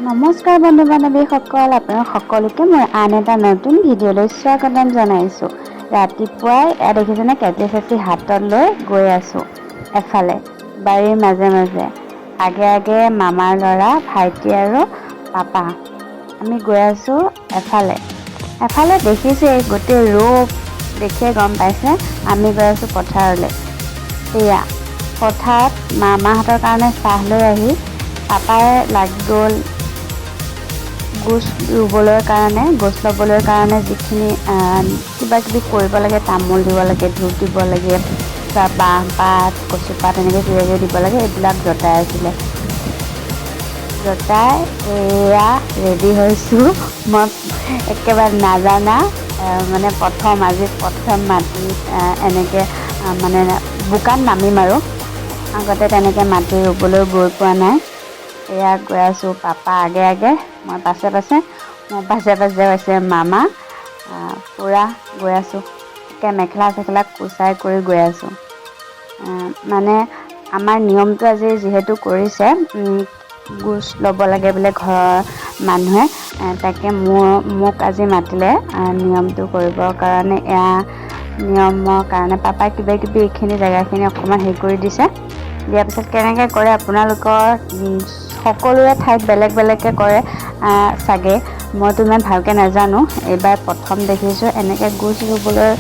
নমস্কাৰ বন্ধু বান্ধৱীসকল, আপোনালোক সকলোকে মই আন এটা নতুন ভিডিঅ'লৈ স্বাগতম জনাইছোঁ। ৰাতিপুৱাই এয়া দেখিছেনে, কেটলি চেটলি হাতত লৈ গৈ আছোঁ এফালে বাৰীৰ মাজে মাজে। আগে আগে মামাৰ ল'ৰা ভাইটি আৰু পাপা। আমি গৈ আছোঁ এফালে। এফালে দেখিছে গোটেই ৰূপ দেখিয়ে গম পাইছে, আমি গৈ আছোঁ পথাৰলৈ। এয়া পথাৰত মামাহঁতৰ কাৰণে চাহ লৈ আহি পাপাই লাগি গ'ল গোছ ৰুবলৈ কাৰণে, গছ ল'বলৈ কাৰণে যিখিনি কিবা কিবি কৰিব লাগে, তামোল দিব লাগে, ধূপ দিব লাগে বা বাঁহ পাত, কচু পাত, এনেকৈ কিবা কিবি দিব লাগে, এইবিলাক যতাই আছিলে। যতাই এয়া ৰেডি হৈছোঁ। মই একেবাৰে নাজানা, মানে প্ৰথম আজি প্ৰথম মাটিত এনেকৈ মানে বোকাত নামিম আৰু আগতে তেনেকৈ মাটি ৰুবলৈ গৈ পোৱা নাই। এয়া গৈ আছোঁ, পাপা আগে আগে, মই পাছে পাছে, মোৰ পাছে পাছে হৈছে মামা। পূৰা গৈ আছোঁ, একে মেখেলা চেখেলা কোচাই কৰি গৈ আছোঁ। মানে আমাৰ নিয়মটো আজি যিহেতু কৰিছে, গোছ ল'ব লাগে বোলে ঘৰৰ মানুহে, তাকে মোক আজি মাতিলে নিয়মটো কৰিবৰ কাৰণে। এয়া নিয়মৰ কাৰণে পাপাই কিবা কিবি এইখিনি জেগাখিনি অকণমান হেৰি কৰি দিছে। দিয়াৰ পিছত কেনেকৈ কৰে, আপোনালোকৰ সকলোৰে ঠাইত বেলেগ বেলেগকৈ কৰে চাগে, মইতো ইমান ভালকৈ নাজানো। এইবাৰ প্ৰথম দেখিছোঁ এনেকৈ গোছ ৰুবলৈ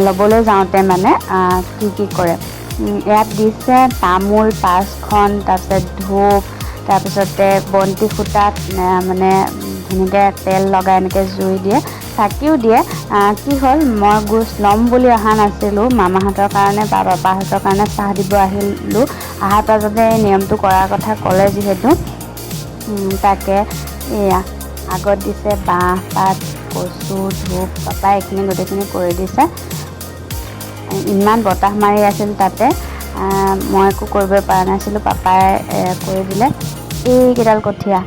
ল'বলৈ যাওঁতে মানে কি কি কৰে। ইয়াত দিছে তামোল 5খন, তাৰপিছত ধূপ, তাৰপিছতে বন্তি সূতাত মানে ধুনীয়াকৈ তেল লগাই এনেকৈ জুই দিয়ে, চাকিও দিয়ে। কি হ'ল, মই গোছ ল'ম বুলি অহা নাছিলোঁ, মামাহঁতৰ কাৰণে বা পাপাহঁতৰ কাৰণে চাহ দিব আহিলোঁ। অহাৰ পাছতে এই নিয়মটো কৰাৰ কথা ক'লে যিহেতু, তাকে এয়া আগত দিছে বাঁহ পাত, কচু, ধূপ, পাপাই এইখিনি গোটেইখিনি কৰি দিছে। ইমান বতাহ মাৰি আছিল তাতে, মই একো কৰিব পৰা নাছিলোঁ, পাপাই কৰি দিলে। এইকেইডাল কঠীয়া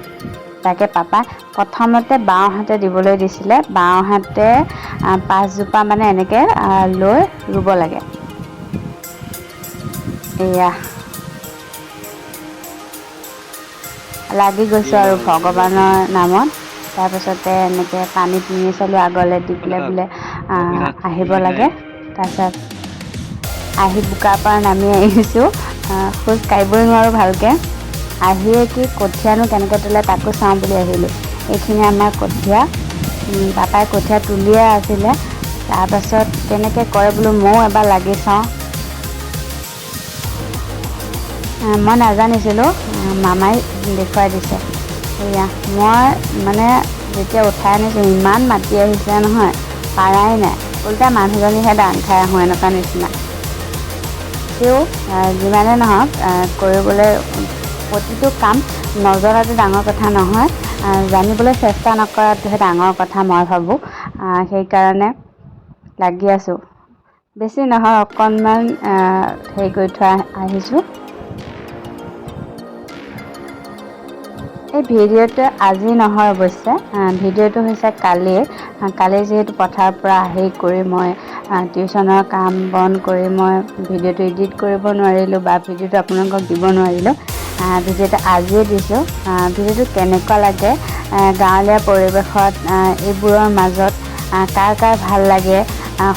তাকে পাপাই প্ৰথমতে বাওঁ হাতে দিবলৈ দিছিলে। বাওঁ হাতে 5জোপা মানে এনেকৈ লৈ ৰুব লাগে। এয়া লাগি গৈছোঁ আৰু ভগৱানৰ নামত। তাৰপাছতে এনেকৈ পানী 3 চালু আগলৈ দি পেলাই বোলে আহিব লাগে। তাৰপিছত আহি বোকাৰ পৰা নামি আহিছোঁ, খোজ কাঢ়িবই নোৱাৰোঁ ভালকৈ। আহিয়ে কি কঠীয়ানো কেনেকৈ তোলে তাকো চাওঁ বুলি আহিলোঁ। এইখিনি আমাৰ কঠীয়া, পাপাই কঠীয়া তুলিয়ে আছিলে। তাৰপাছত কেনেকৈ কৰে বোলো ময়ো এবাৰ লাগি চাওঁ। মই নাজানিছিলোঁ, মামাই দেখুৱাই দিছে। এয়া মই মানে যেতিয়া উঠাই আনিছোঁ, ইমান মাটি আহিছে নহয়, পাৰাই নাই, উল্টা মানুহজনীহে দাং খাই আহোঁ এনেকুৱা নিচিনা। তেওঁ যিমানে নহওক, কৰিবলৈ প্ৰতিটো কাম নজনাটো ডাঙৰ কথা নহয়, জানিবলৈ চেষ্টা নকৰাটোহে ডাঙৰ কথা মই ভাবোঁ। সেইকাৰণে লাগি আছোঁ, বেছি নহয় অকণমান হেৰি কৰি থৈ আহিছোঁ। এই ভিডিঅ'টো আজি নহয় অৱশ্যে, ভিডিঅ'টো হৈছে কালিৰ। কালি যিহেতু পথাৰৰ পৰা আহি কৰি মই টিউশ্যনৰ কাম বন কৰি মই ভিডিঅ'টো এডিট কৰিব নোৱাৰিলোঁ বা ভিডিঅ'টো আপোনালোকক দিব নোৱাৰিলোঁ। ভিডিঅ'টো আজিয়ে দিছোঁ। ভিডিঅ'টো কেনেকুৱা লাগে, গাঁৱলীয়া পৰিৱেশত এইবোৰৰ মাজত কাৰ কাৰ ভাল লাগে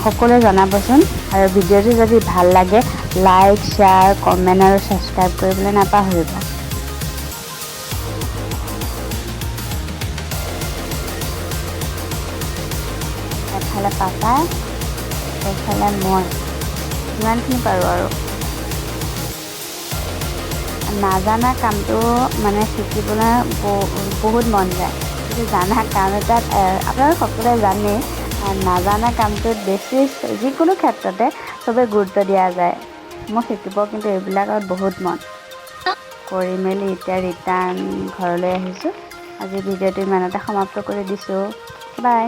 সকলোৱে জনাবচোন। আৰু ভিডিঅ'টো যদি ভাল লাগে লাইক, শ্বেয়াৰ, কমেণ্ট আৰু ছাবস্ক্ৰাইব কৰিবলৈ নাপাহৰিব। এফালে পাপাই, এইফালে মই, যিমানখিনি পাৰোঁ আৰু নাজানা কামটো মানে শিকিবলৈ বহুত মন যায়, কিন্তু জানা কাম এটাত আপোনালোক সকলোৱে জানেই, নাজানা কামটোত বেছি যিকোনো ক্ষেত্ৰতে চবেই গুৰুত্ব দিয়া যায়। মোৰ শিকিব কিন্তু এইবিলাকত বহুত মন। কৰি মেলি এতিয়া ৰিটাৰ্ণ ঘৰলৈ আহিছোঁ। আজি ভিডিঅ'টো ইমানতে সমাপ্ত কৰি দিছোঁ। বাই।